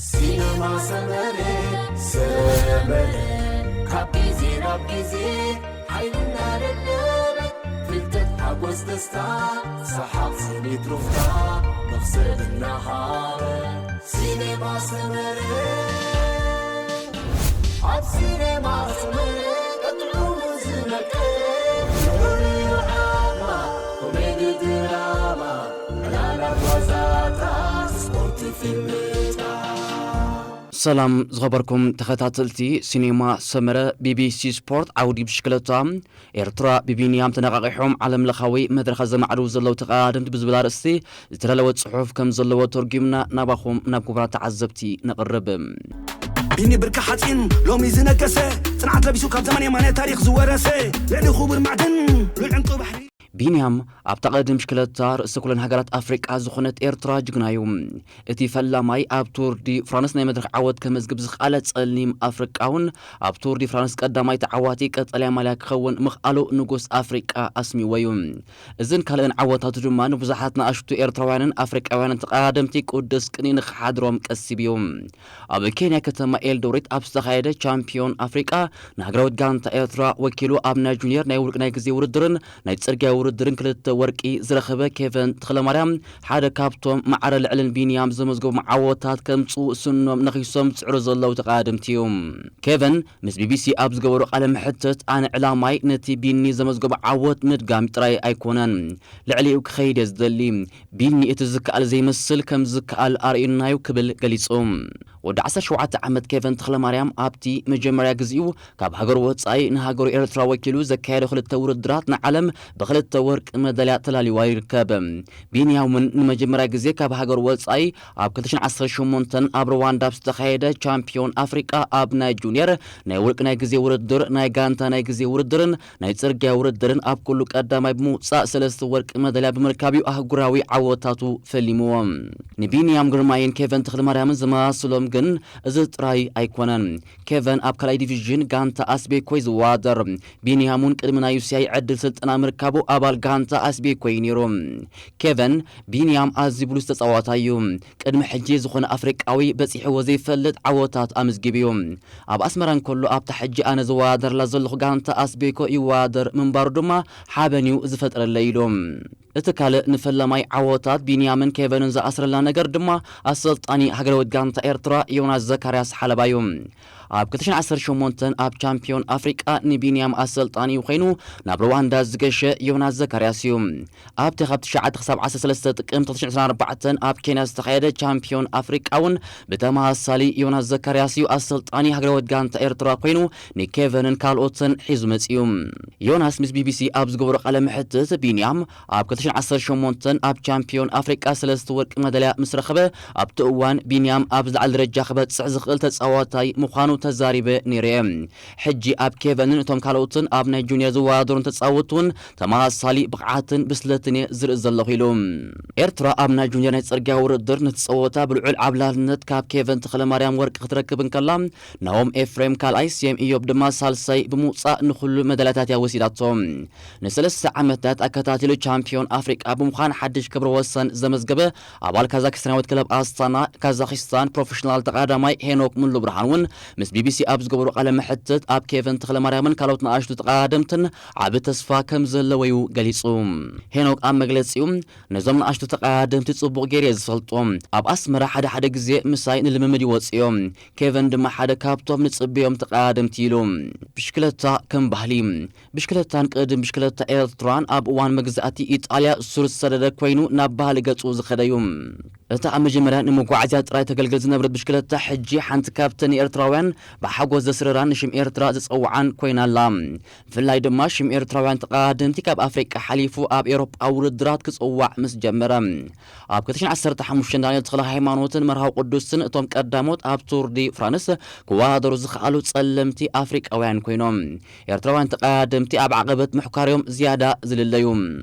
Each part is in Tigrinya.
ሲነማ ሰመረ፣ ሰመረ፣ ካብ ግዜ ናብ ግዜ ሓይልና ደደበ፣ ፍልጠት ሓጎስ ደስታ፣ ሰሓቕ ስኒት ሩፍታ፣ መኽሰብ እናሃበ። ሲነማ ሰመረ፣ ኣብ ሲነማ ሰመረ፣ ቀጥዑ ዝመቀረ፣ ንዑ ዓማ፣ ኮሜዲ ድራማ፣ ዕላላት ዋዛታት፣ ስፖርት ፊልምታት። ሰላም ዝኸበርኩም ተኸታተልቲ ሲኔማ ሰመረ፣ ቢቢሲ ስፖርት ዓውዲ ብሽክለታ ኤርትራ ብቢንያም ተነቓቒሖም ዓለም ለኻዊ መድረኻት ዘማዕድዉ ዘለዉ ተቐዳደምቲ ብዝብል ኣርእስቲ ዝተዳለወ ጽሑፍ ከም ዘለዎ ተርጒምና ናባኹም ናብ ክቡራት ተዓዘብቲ ነቕርብ። ቢኒ ብርኪ ሓፂን ሎሚ ዝነገሰ፣ ፅንዓት ለቢሱ ካብ ዘመን የማነ ታሪኽ ዝወረሰ፣ ልዕሊ ክቡር ማዕድን ሉል ዕንቁ ባሕሪ። ቢንያም ኣብታ ቀድም ብሽክለታ ርእሰ ኩለን ሃገራት ኣፍሪቃ ዝኾነት ኤርትራ ጅግና እዩ። እቲ ፈላማይ ኣብ ቱር ዲ ፍራንስ ናይ መድረኽ ዓወት ከመዝግብ ዝኸኣለ ጸሊም ኣፍሪቃውን ኣብ ቱር ዲ ፍራንስ ቀዳማይ ተዓዋቲ ቀጠልያ ማልያ ክኸውን ምኽኣሉ ንጉስ ኣፍሪቃ ኣስሚዎ እዩ። እዝን ካልእን ዓወታቱ ድማ ንብዙሓት ንኣሽቱ ኤርትራውያንን ኣፍሪቃውያንን ተቐዳደምቲ ቅዱስ ቅኒ ንኽሓድሮም ቀሲብ እዩ። ኣብ ኬንያ ከተማ ኤልዶሬት ኣብ ዝተኻየደ ቻምፒዮን ኣፍሪቃ ንሃገራዊት ጋንታ ኤርትራ ወኪሉ ኣብ ናይ ጁኒየር ናይ ውልቂ ናይ ግዜ ውድድርን ናይ ጽርግያ ውድድርን ክልተ ወርቂ ዝረኸበ ኬቨን ተኽለማርያም ሓደ ካብቶም ማዕረ ልዕልን ቢንያም ዘመዝገቡ ዓወታት ከምጽኡ ስኖም ነኺሶም ዝጽዕሩ ዘለዉ ተቐዳደምቲ እዩ። ኬቨን ምስ ቢቢሲ ኣብ ዝገበሮ ቃለ መሕትት፣ ኣነ ዕላማይ ነቲ ቢኒ ዘመዝገቦ ዓወት ምድጋም ጥራይ ኣይኮነን፣ ልዕሊኡ ክኸይድ እየ ዝደሊ። ቢኒ እቲ ዝከኣል ዘይመስል ከም ዝከኣል ኣርእዩናዩ ክብል ገሊጹ። ወዲ ዓሰርተ ሸውዓተ ዓመት ኬቨን ተኽለማርያም ኣብቲ መጀመርያ ግዜኡ ካብ ሃገር ወጻኢ ንሃገሩ ኤርትራ ወኪሉ ዘካየዶ ክልተ ውድድራት ንዓለም ብክልተ ወርቂ መዳልያ ተላሊዋ ይርከብ። ቢንያም እውን ንመጀመርያ ግዜ ካብ ሃገር ወጻኢ ኣብ ክልተ ሽሕን ዓሰርተ ሸሞንተን ኣብ ሩዋንዳ ኣብ ዝተኻየደ ቻምፒዮን ኣፍሪቃ ኣብ ናይ ጁኒየር ናይ ውልቂ ናይ ግዜ ውድድር፣ ናይ ጋንታ ናይ ግዜ ውድድርን ናይ ጽርግያ ውድድርን ኣብ ኩሉ ቀዳማይ ብምውጻእ ሰለስተ ወርቂ መዳልያ ብምርካብ እዩ ኣህጉራዊ ዓወታቱ ፈሊምዎ። ንቢንያም ግርማይን ኬቨን ተኽለማርያምን ዘመሳስሎም ግን እዚ ጥራይ ኣይኮነን። ኬቨን ኣብ ካልኣይ ዲቪዥን ጋንታ ኣስቤኮ እዩ ዝወዳደር። ቢንያም እውን ቅድሚ ናይ ዩሲኣይ ዕድል ስልጠና ምርካቡ ኣባል ጋንታ ኣስቤኮ እዩ ነይሩ። ኬቨን፣ ቢንያም ኣዝዩ ብሉጽ ተጻዋታይ እዩ። ቅድሚ ሕጂ ዝኾነ ኣፍሪቃዊ በጺሕዎ ዘይፈልጥ ዓወታት ኣመዝጊቡ እዩ። ኣብ ኣስመራ እንከሎ ኣብታ ሕጂ ኣነ ዝወዳደርላ ዘለኹ ጋንታ ኣስቤኮ ይወዳደር ምንባሩ ድማ ሓበን እዩ ዝፈጥረለይ ኢሉ። እቲ ካልእ ንፈላማይ ዓወታት ቢንያምን ኬቨንን ዝኣስረልና ነገር ድማ ኣሰልጣኒ ሃገራዊት ጋንታ ኤርትራ ዮናስ ዘካርያስ ሓለባ እዩ። ኣብ ክልተ ሽሕን ዓሰርተ ሸሞንተን ኣብ ቻምፒዮን ኣፍሪቃ ንቢንያም ኣሰልጣኒኡ ኮይኑ ናብ ሩዋንዳ ዝገሸ ዮናስ ዘካርያስ እዩ። ኣብቲ ካብ ትሽዓተ ክሳብ ዓሰርተ ሰለስተ ጥቅምቲ ክልተ ሽሕን ዕስራን ኣርባዕተን ኣብ ኬንያ ዝተኻየደ ቻምፒዮን ኣፍሪቃ እውን ብተመሳሳሊ ዮናስ ዘካርያስ እዩ ኣሰልጣኒ ሃገራዊት ጋንታ ኤርትራ ኮይኑ ንኬቨንን ካልኦትን ሒዙ መጺኡ። ዮናስ ምስ ቢቢሲ ኣብ ዝገበሮ ቃለ መሕትት፣ ቢንያም ኣብ ክልተ ሽሕን ዓሰርተ ሸሞንተን ኣብ ቻምፒዮን ኣፍሪቃ ሰለስተ ወርቂ መዳልያ ምስ ረኸበ፣ ኣብቲ እዋን ቢንያም ኣብ ዝለዓለ ደረጃ ክበጽሕ ዝኽእል ተጻዋታይ ምዃኑ ተዛሪበ ነይረ እየ። ሕጂ ኣብ ኬቨንን እቶም ካልኦትን ኣብ ናይ ጁኒየር ዝወዳደሩን ተጻወትቲ እውን ተመሳሳሊ ብቕዓትን ብስለትን እየ ዝርኢ ዘለኹ ኢሉ። ኤርትራ ኣብ ናይ ጁኒየር ናይ ጽርግያ ውድድር ነቲ ጸወታ ብልዑል ዓብላልነት ካብ ኬቨን ተኽለማርያም ወርቂ ክትረክብ እንከላ፣ ናሆም ኤፍሬም ካልኣይ፣ ስየም ኢዮብ ድማ ሳልሳይ ብምውጻእ ንኹሉ መዳልያታት እያ ወሲዳቶ። ንሰለስተ ዓመታት ኣከታቲሉ ቻምፒዮን ኣፍሪቃ ብምዃን ሓድሽ ክብረ ወሰን ዘመዝገበ ኣባል ካዛኪስታናዊት ክለብ ኣስታና ካዛኪስታን ፕሮፌሽናል ተቐዳዳማይ ሄኖክ ሙሉ ብርሃን እውን ምስ ቢቢሲ ኣብ ዝገበሮ ቃለ መሕትት ኣብ ኬቨን ተኽለማርያምን ካልኦት ንኣሽቱ ተቐዳደምትን ዓቢ ተስፋ ከም ዘለዎ እዩ ገሊጹ። ሄኖክ ኣብ መግለጺኡ፣ ነዞም ንኣሽቱ ተቐዳደምቲ ጽቡቕ ገይረ እየ ዝፈልጦም። ኣብ ኣስመራ ሓደ ሓደ ግዜ ምሳይ ንልምምድ ይወጽኡ እዮም። ኬቨን ድማ ሓደ ካብቶም ንጽበዮም ተቐዳደምቲ ኢሉ። ብሽክለታ ከም ባህሊ። ብሽክለታን ቅድም ብሽክለታ ኤርትራን ኣብ እዋን መግዛእቲ ኢጣልያ ሱር ዝሰደደ ኮይኑ ናብ ባህሊ ገጹ ዝኸደ እዩ። እታ ኣብ መጀመርያ ንመጓዓዝያ ጥራይ ተገልግል ዝነበረት ብሽክለታ ሕጂ ሓንቲ ካብተን ንኤርትራውያን ብሓጎስ ዘስርራን ንሽም ኤርትራ ዝጸውዓን ኮይና ኣላ። ብፍላይ ድማ ሽም ኤርትራውያን ተቐዳደምቲ ካብ ኣፍሪቃ ሓሊፉ ኣብ ኤውሮጳ ውድድራት ክጽዋዕ ምስ ጀመረ። ኣብ ክልተ ሽሕን ዓሰርተ ሓሙሽተን ዳንኤል ተኽለ ሃይማኖትን መርሃዊ ቅዱስን እቶም ቀዳሞት ኣብ ቱር ዲ ፍራንስ ክወዳደሩ ዝኸኣሉ ጸለምቲ ኣፍሪቃውያን ኮይኖም፣ ኤርትራውያን ተቐዳደምቲ ኣብ ዓቐበት ምሕኳር እዮም ዝያዳ ዝልለዩ።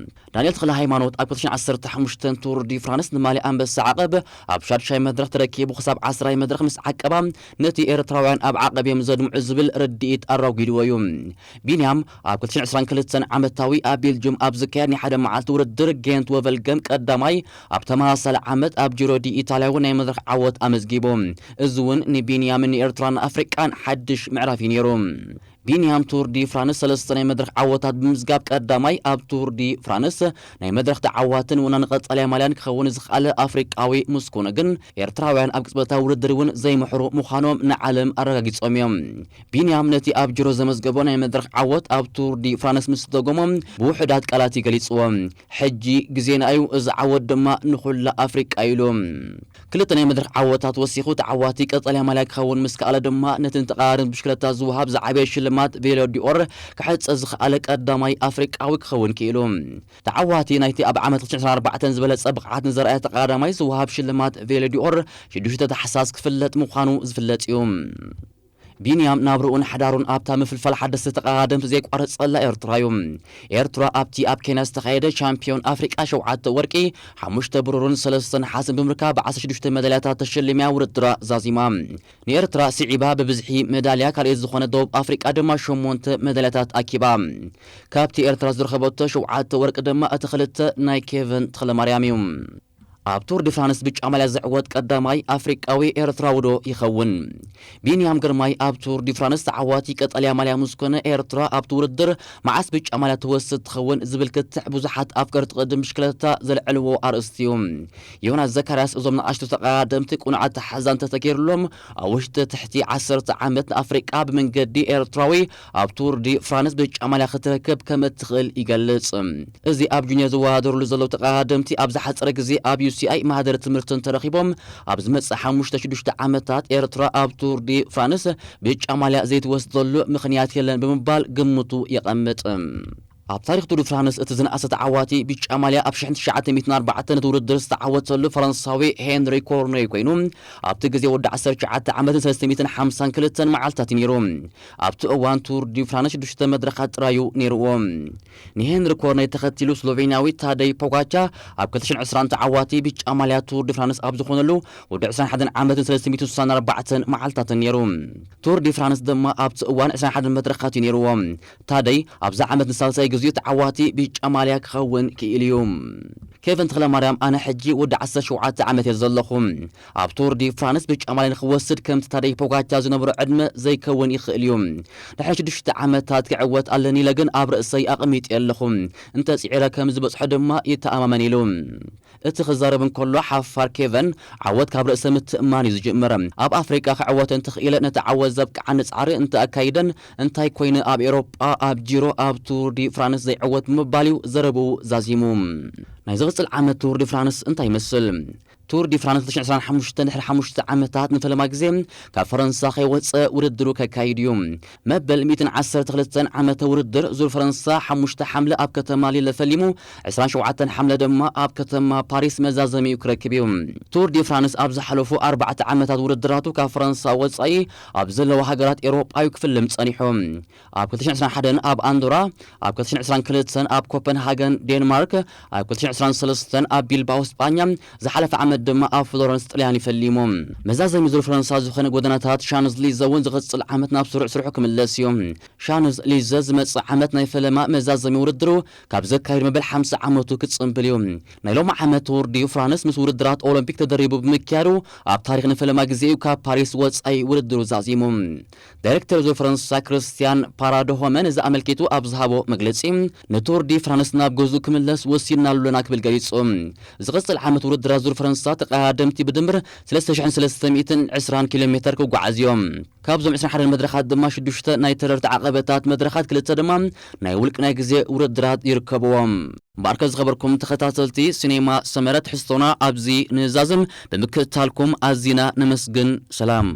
ዳንኤል ተኽለ ሃይማኖት ኣብ ክልተ ሽሕን ዓሰርተ ሓሙሽተን ቱር ዲ ፍራንስ ንማሊ ኣንበሳ ዓቐብ ኣብ ሻድሻይ መድረኽ ተረኪቡ ክሳብ ዓስራይ መድረኽ ምስ ዓቀባ፣ ነቲ ኤርትራውያን ኣብ ዓቐብ እዮም ዘድምዑ ዝብል ርድኢት ኣራጒድዎ እዩ። ቢንያም ኣብ ክልተ ሽሕን ዕስራን ክልተን ዓመታዊ ኣብ ቤልጅም ኣብ ዝካየድ ናይ ሓደ መዓልቲ ውድድር ጌንት ወቨልገም ቀዳማይ፣ ኣብ ተመሳሳሊ ዓመት ኣብ ጂሮ ዲ ኢታልያ እውን ናይ መድረኽ ዓወት ኣመዝጊቡ። እዚ እውን ንቢንያምን ንኤርትራን ኣፍሪቃን ሓድሽ ምዕራፍ እዩ ነይሩ። ቢንያም ቱር ዲ ፍራንስ ሰለስተ ናይ መድረኽ ዓወታት ብምዝጋብ ቀዳማይ፣ ኣብ ቱር ዲ ፍራንስ ናይ መድረኽ ተዓዋትን ወናኒ ቀጠልያ ማልያን ክኸውን ዝኸኣለ ኣፍሪቃዊ ምስ ኮነ ግን፣ ኤርትራውያን ኣብ ቅጽበታዊ ውድድር እውን ዘይምሕሩ ምዃኖም ንዓለም ኣረጋጊጾም እዮም። ቢንያም ነቲ ኣብ ጅሮ ዘመዝገቦ ናይ መድረኽ ዓወት ኣብ ቱር ዲ ፍራንስ ምስ ደገሞ ብውሑዳት ቃላት ይገሊጽዎ። "ሕጂ ግዜና እዩ፣ እዚ ዓወት ድማ ንኹላ ኣፍሪቃ" ኢሉ። ክልተ ናይ መድረኽ ዓወታት ወሲኹ ተዓዋቲ ቀጠልያ ማልያ ክኸውን ምስ ከኣለ ድማ፣ ነቲ ንተቐዳደምቲ ብሽክለታ ዝወሃብ ዝዓበየ ሽልማት ቬሎ ዲኦር ክሕጸ ዝኸኣለ ቀዳማይ ኣፍሪቃዊ ክኸውን ክኢሉ። ተዓዋቲ ናይቲ ኣብ ዓመት ክልተ ሽሕን ዕስራን ኣርባዕተን ዝበለጸ ብቕዓት ንዘርኣየ ተቐዳዳማይ ዝወሃብ ሽልማት ቬሎ ዲኦር ሽዱሽተ ታሕሳስ ክፍለጥ ምዃኑ ዝፍለጥ እዩ። ቢንያም ናብርኡን ሓዳሩን ኣብታ ምፍልፋል ሓደስቲ ተቐዳደምቲ ዘየቋረጸላ ኤርትራ እዩ። ኤርትራ ኣብቲ ኣብ ኬንያ ዝተኻየደ ቻምፒዮን ኣፍሪቃ ሸውዓተ ወርቂ፣ ሓሙሽተ ብሩርን ሰለስተ ነሓስን ብምርካብ ዓሰርተ ሽዱሽተ መዳልያታት ተሸሊማ ውድድራ ዛዚማ። ንኤርትራ ስዒባ ብብዝሒ መዳልያ ካልኣይቲ ዝኾነ ደቡብ ኣፍሪቃ ድማ ሸሞንተ መዳልያታት ኣኪባ። ካብቲ ኤርትራ ዝረኸበቶ ሸውዓተ ወርቂ ድማ እቲ ክልተ ናይ ኬቨን ተኽለማርያም እዩ። ኣብ ቱር ዲ ፍራንስ ብጫ ማልያ ዝዕወት ቀዳማይ ኣፍሪቃዊ ኤርትራዊ ዶ ይኸውን? ቢንያም ግርማይ ኣብ ቱር ዲ ፍራንስ ተዓዋቲ ቀጠልያ ማልያ ምስ ኮነ፣ ኤርትራ ኣብቲ ውድድር መዓስ ብጫ ማልያ ትወስድ ትኸውን ዝብል ክትዕ ብዙሓት ኣፍቀርቲ ቅድድም ብሽክለታ ዘልዕልዎ ኣርእስቲ እዩ። ዮናስ ዘካርያስ እዞም ንኣሽቱ ተቐዳደምቲ ቅኑዕ ኣተሓሕዛ እንተተገይሩሎም፣ ኣብ ውሽጢ ትሕቲ ዓሰርተ ዓመት ንኣፍሪቃ ብመንገዲ ኤርትራዊ ኣብ ቱር ዲ ፍራንስ ብጫ ማልያ ክትረክብ ከም እትኽእል ይገልጽ። እዚ ኣብ ጁንየር ዝወዳደርሉ ዘለዉ ተቐዳደምቲ ኣብ ዝሓጸረ ግዜ ኣብ ዩ ሲ ኣይ ማህደር ትምህርትን ተረኺቦም፣ ኣብ ዝመጽእ ሓሙሽተ ሽዱሽተ ዓመታት ኤርትራ ኣብ ቱር ዲ ፍራንስ ብጫ ማልያ ዘይትወስደሉ ምኽንያት የለን ብምባል ግምቱ የቐምጥ። ኣብ ታሪኽ ቱር ዲ ፍራንስ እቲ ዝነኣሰ ተዓዋቲ ብጫ ማልያ ኣብ ሽሕን ትሽዓተ ሚእትን ኣርባዕተን እቲ ውድድር ዝተዓወተሉ ፈረንሳዊ ሄንሪ ኮርኔይ ኮይኑ፣ ኣብቲ ግዜ ወዲ ዓሰርተ ትሽዓተ ዓመትን ሰለስተ ሚእትን ሓምሳን ክልተን መዓልታት እዩ ነይሩ። ኣብቲ እዋን ቱር ዲ ፍራንስ ሽዱሽተ መድረኻት ጥራዩ ነይርዎ። ንሄንሪ ኮርኔይ ተኸቲሉ ስሎቬንያዊ ታደይ ፖጋቻ ኣብ ክልተ ሽሕን ዕስራን ተዓዋቲ ብጫ ማልያ ቱር ዲ ፍራንስ ኣብ ዝኾነሉ ወዲ ዕስራን ሓደን ዓመትን ሰለስተ ሚእትን ስሳን ኣርባዕተን መዓልታትን ነይሩ። ቱር ዲ ፍራንስ ድማ ኣብቲ እዋን ዕስራን ሓደን መድረኻት እዩ ነይርዎ። ታደይ ኣብዛ ዓመት ንሳልሳይ ግዜኡ ተዓዋቲ ብጫ ማልያ ክኸውን ክኢሉ እዩ። ኬቨን ተኽለማርያም፣ ኣነ ሕጂ ወዲ ዓሰርተ ሸውዓተ ዓመት እየ ዘለኹ። ኣብ ቱር ዲ ፍራንስ ብጫ ማልያ ንኽወስድ ከምቲ ታደይ ፖጋቻ ዝነበሮ ዕድመ ዘይከውን ይኽእል እዩ። ድሕሪ ሽዱሽተ ዓመታት ክዕወት ኣለኒ ኢለ ግን ኣብ ርእሰይ ኣቐሚጠ ኣለኹ። እንተ ጽዒረ ከም ዝበጽሖ ድማ ይተኣማመን ኢሉ። እቲ ክዛረብ እንከሎ ሓፋር ኬቨን፣ ዓወት ካብ ርእሰ ምትእምማን እዩ ዝጅምር። ኣብ ኣፍሪቃ ክዕወት እንተኽኢለ ነቲ ዓወት ዘብቅዓኒ ጻዕሪ እንተኣካይደን እንታይ ኮይነ ኣብ ኤውሮጳ ኣብ ጂሮ ኣብ ቱር ዲ ፍራንስ ዘይዕወት ብምባል እዩ ዘረብኡ ዛዚሙ። ናይ ዝቕጽል ዓመት ቱር ዲ ፍራንስ እንታይ ይመስል? ቱር ዲ ፍራንስ ክልተ ሽሕን ዕስራን ሓሙሽተን ድሕሪ ሓሙሽተ ዓመታት ንፈለማ ግዜ ካብ ፈረንሳ ከይወጸ ውድድሩ ከካይድ እዩ። መበል ሚእትን ዓሰርተ ክልተን ዓመተ ውድድር ዙር ፈረንሳ ሓሙሽተ ሓምለ ኣብ ከተማ ሊለ ፈሊሙ፣ ዕስራን ሸውዓተን ሓምለ ድማ ኣብ ከተማ ፓሪስ መዛዘሚኡ ክረክብ እዩ። ቱር ዲ ፍራንስ ኣብ ዝሓለፉ ኣርባዕተ ዓመታት ውድድራቱ ካብ ፈረንሳ ወጻኢ ኣብ ዘለዋ ሃገራት ኤውሮጳ እዩ ክፍልም ጸኒሑ። ኣብ ክልተ ሽሕን ዕስራን ሓደን ኣብ ኣንዶራ፣ ኣብ ክልተ ሽሕን ዕስራን ክልተን ኣብ ኮፐንሃገን ዴንማርክ፣ ኣብ ክልተ ሽሕን ዕስራን ሰለስተን ኣብ ቢልባኦ ስጳኛ፣ ዝሓለፈ ዓመት ድማ ኣብ ፍሎረንስ ጥልያን ይፈሊሙ። መዛዘሚ ዙር ፈረንሳ ዝኾነ ጎደናታት ሻንዝ ሊዘ እውን ዝቕጽል ዓመት ናብ ስሩዕ ስርሑ ክምለስ እዩ። ሻንዝ ሊዘ ዝመጽእ ዓመት ናይ ፈለማ መዛዘሚ ውድድሩ ካብ ዘካይድ መበል ሓምሳ ዓመቱ ክጽንብል እዩ። ናይ ሎሚ ዓመት ቱር ዲ ፍራንስ ምስ ውድድራት ኦሎምፒክ ተደሪቡ ብምክያዱ ኣብ ታሪኽ ንፈለማ ግዜ እዩ ካብ ፓሪስ ወጻኢ ውድድሩ ዛዚሙ። ዳይሬክተር ዙር ፈረንሳ ክርስቲያን ፓራዶሆመ ነዚ ኣመልኪቱ ኣብ ዝሃቦ መግለጺ፣ ንቱር ዲ ፍራንስ ናብ ገዝኡ ክምለስ ወሲንና ኣሎና ክብል ገሊጹ። ዝቕጽል ዓመት ውድድራት ዙር ፈረንሳ ተቐዳደምቲ ብድምር ሰለስተ ሽሕን ሰለስተ ሚእትን ዕስራን ኪሎ ሜተር ክጓዓዝ እዮም። ካብዞም ዕስራን ሓደን መድረኻት ድማ ሽዱሽተ ናይ ተረርቲ ዓቐበታት መድረኻት፣ ክልተ ድማ ናይ ውልቂ ናይ ግዜ ውድድራት ይርከብዎም። እምበኣርከ ዝኸበርኩም ተኸታተልቲ ሲኔማ ሰመረ ትሕዝቶና ኣብዚ ንዛዝም። ብምክትታልኩም ኣዚና ነመስግን። ሰላም።